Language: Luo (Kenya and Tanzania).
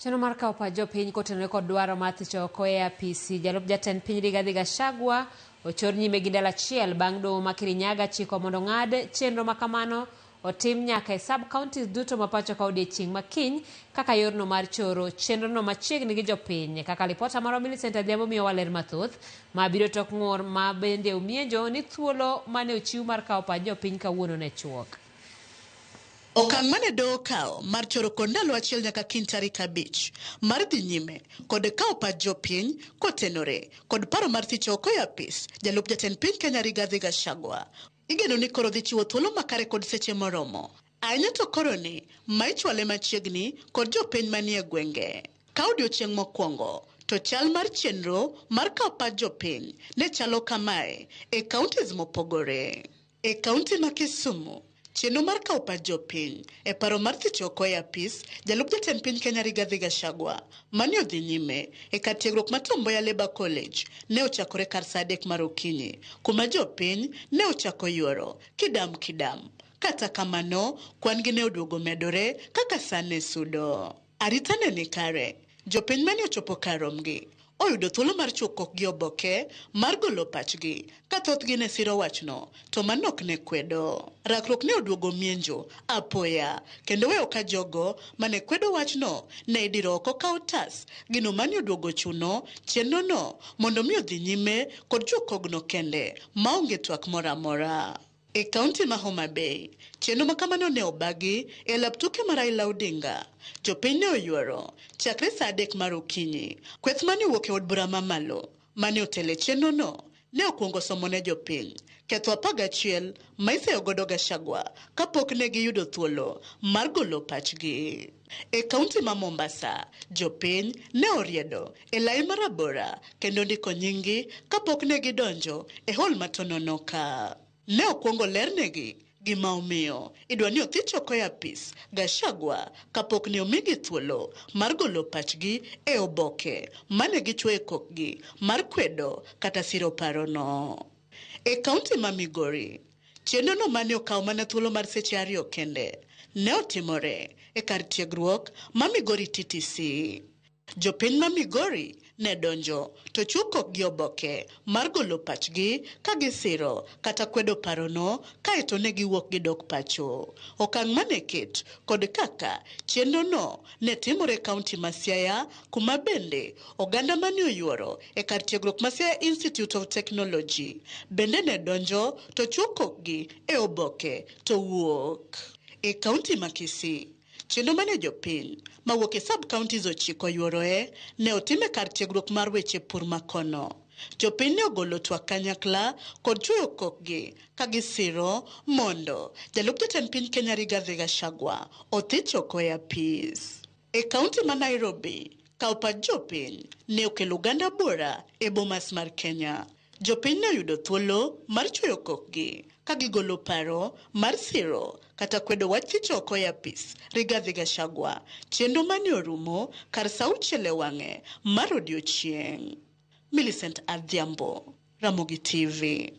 Chenro mar kawo pach jopiny kotenore kod dwaro mar thicho oko e apisi jalup jatend piny Rigathi Gachagua ochor nyime gi ndalo achiel bang' doho ma Kirinyaga chiko mondo ong'ad chenro ma kamano otim nyaka e sub counties duto ma pacho ka odiechieng' ma kiny kaka yorno mar choro chenrono machiegni gi jopiny. Kaka lipota marwa Millicent Adhiambo miyowa ler mathoth ma biro tok ng'ur ma bende omienjo ni thuolo mane ochiw mar kawo pach jopiny kawuono ne chuok. Okang' mane doho okawo mar choro kod ndalo achiel nyaka kiny tarik 5 mar dhi nyime kod kawo pach jopiny kotenore kod paro mar thicho oko e apis jalup jatend piny Kenya Rigathi Gachagua igeno ni koro dhi chiwo thuolo makare kod seche moromo ahinya to koro ni ma ichwale machiegni kod jopiny manie gwenge. Ka odiochieng' mokwongo to chal mar chenro mar kawo pach jopiny ne chalo kamae e counties mopogore. E kaunti ma Kisumu, chenro mar kawo pach jopiny e paro mar thicho oko e apis jalup jatend piny Kenya Rigathi Gachagua mane odhi nyime e kar tiegruok ma Tom Mboya Labour College ne ochakore kar saa 3 mar okinyi kuma jopiny ne ochako yuoro kidam kidam. Kata kamano, kwan gi ne oduogo medore kaka saa ne sudo. Arita ne ni kare, jopiny mane ochopo kar romgi oyudo thuolo mar chuo kokgi oboke mar golo pachgi ka thothgi ne siro wachno to manok ne kwedo. Rakruok ne oduogo mienjo apoya kendo weyo ka jogo mane kwedo wachno ne idiro oko ka otas gino mane oduogo chuno chenro no mondo mi odhi nyime kod chuo kogno kende maonge twak moro amora. E kaunti ma Homa Bay, chenro ma kamano ne obagi e lap tuke ma Raila Odinga. Jopiny ne oyuoro chakre saa 3 mar okinyi. Kweth mane owuok e od bura mamalo mane otelo e chenro no ne okwongo somo ne jopiny ketho 11 ma iseyo godo Gachagua kapok ne giyudo thuolo mar golo pachgi. E kaunti ma Mombasa, jopiny ne oriedo e lai marabora kendo ndiko nyinggi kapok ne gidonjo e hall ma Tononoka. Ne okwongo lernegi gima omiyo idwa ni othich oko e apis Gachagua kapok ne omigi thuolo mar golo pachgi e oboke mane gichwoyo e kokgi mar kwedo kata siro parono. E kaunti ma Migori, chenro no mane okawo mana thuolo mar seche 2 kende ne otimore e kar tiegruok ma Migori TTC. Jopiny ma Migori ne donjo to chwo kokgi oboke mar golo pachgi ka gisiro kata kwedo parono kaeto ne giwuok gidok pacho. Okang' mane ket kod kaka chenro no ne timore e kaunti ma Siaya kuma bende oganda mane oyuoro e kar tiegruok ma Siaya Institute of Technology bende ne donjo to chwo kokgi e oboke to wuok. E kaunti ma Kisii, chenro mane jopiny mawuok e sub-counties 9 oyuoroe ne otim e kar tiegruok mar weche pur makono. Jopiny ne ogolo twak kanyakla kod chwoyo kokgi ka gisiro mondo jalup jatend piny Kenya Rigathi Gachagua othich oko e apis. E kaunti ma Nairobi, kawo pach jopiny ne okelo oganda buora e bomas mar Kenya. Jopiny ne oyudo thuolo mar chwoyo kokgi ka gigolo paro mar siro kata kwedo wach thicho oko e apis Rigathi Gachagua, chenro mane orumo kar saa 6 e wang'e mar odiochieng'. Millicent Adhiambo, Ramogi TV.